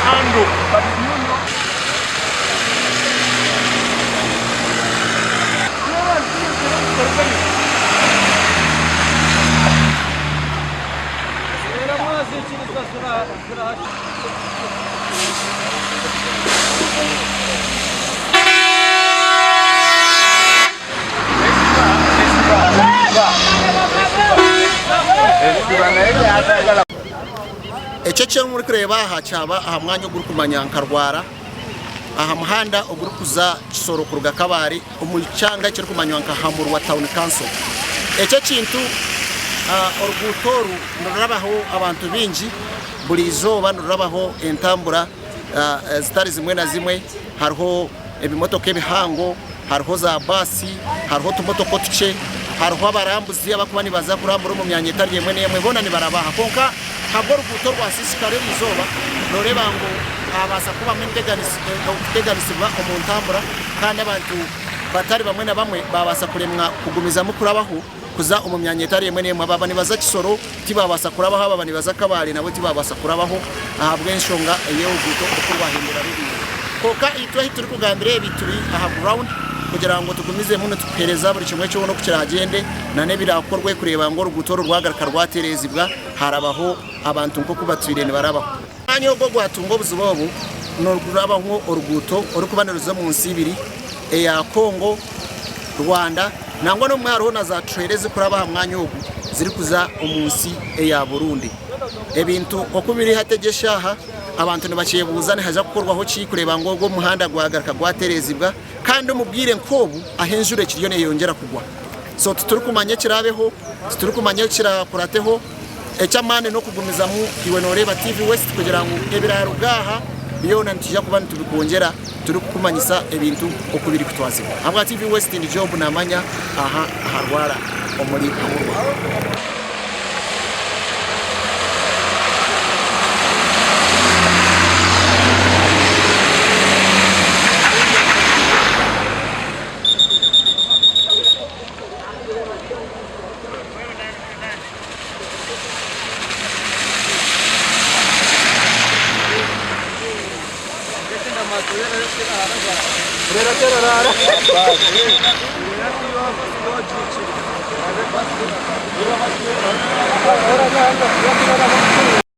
handle, but you know. Eki eki murikureeba aha kyaba aha mwanya ogurikumanywa nka Rwara aha muhanda ogurikuza Kisoro kuruga Kabale omu kyanga ekirikumanywa nka Hamurwa Town Council. Eki ekintu oruguuto oru nirurabaho abantu baingi buri izooba nirurabaho entambura zitari zimwe na zimwe hariho ebimotoka ebihango, hariho za baasi, hariho otumotoka otukye, hariho abarambuzi abarikuba nibaza kurambura omu myanya etari emwe n'emwe boona nibaraba aha. Kwonka ahabw'oruguuto orwasiisikara eri izooba, nooreeba ngu habaasa kubamu okuteganisibwa omu ntambura kandi abantu batari bamwe na bamwe baabaasa kuremwa kugumizamu kurabaho kuza omu myanya etari emwe n'emwe. Abaaba nibaza Kisoro tibaabaasa kurabaho, abaaba nibaza Kabale nabo tibaabaasa kurabaho ahabw'enshonga ey'oruguuto oku rwahindura rubi. Kwonka itwe ahu turikugambira ebi turi aha ground kugira ngu tugumizemu nitukuheereza buri kimwe kyona oku kiraagyende n'ebiraakorwe kureeba ngu oruguuto oru rwagaruka rwatereezibwa harabaho abantu nk'oku batwire nibarabaho. Omwanya ogu ogwatunga obuzibu obu nigurabaho oruguuto orurikuba niruza omu nsi ibiri eya Congo, Rwanda nangwa n'obumwe hariho na za trailer ezirikuraba aha mwanya ogu zirikuza omu nsi eya Burundi. Ebintu oku biri hati egi eshaaha abantu nibakyebuuza nihaija kukorwaho ki kureeba ngu ogu omuhanda gwagaruka gwatereezibwa kandi omu bwire nk'obu ahu enjura ekiriyo neyeyongyera kugwa. So titurikumanya ekiraabeho, titurikumanya ekiraakurateho. Eky'amaani n'okugumizamu iwe nooreeba TV West kugira ngu ebiraaruga aha byona nitwija kuba nitubikwongyera turikukumanyisa ebintu oku birikutwazibwa. Ahabwa TV West ndi Job Namanya aha aha Rwara omuri Hamurwa.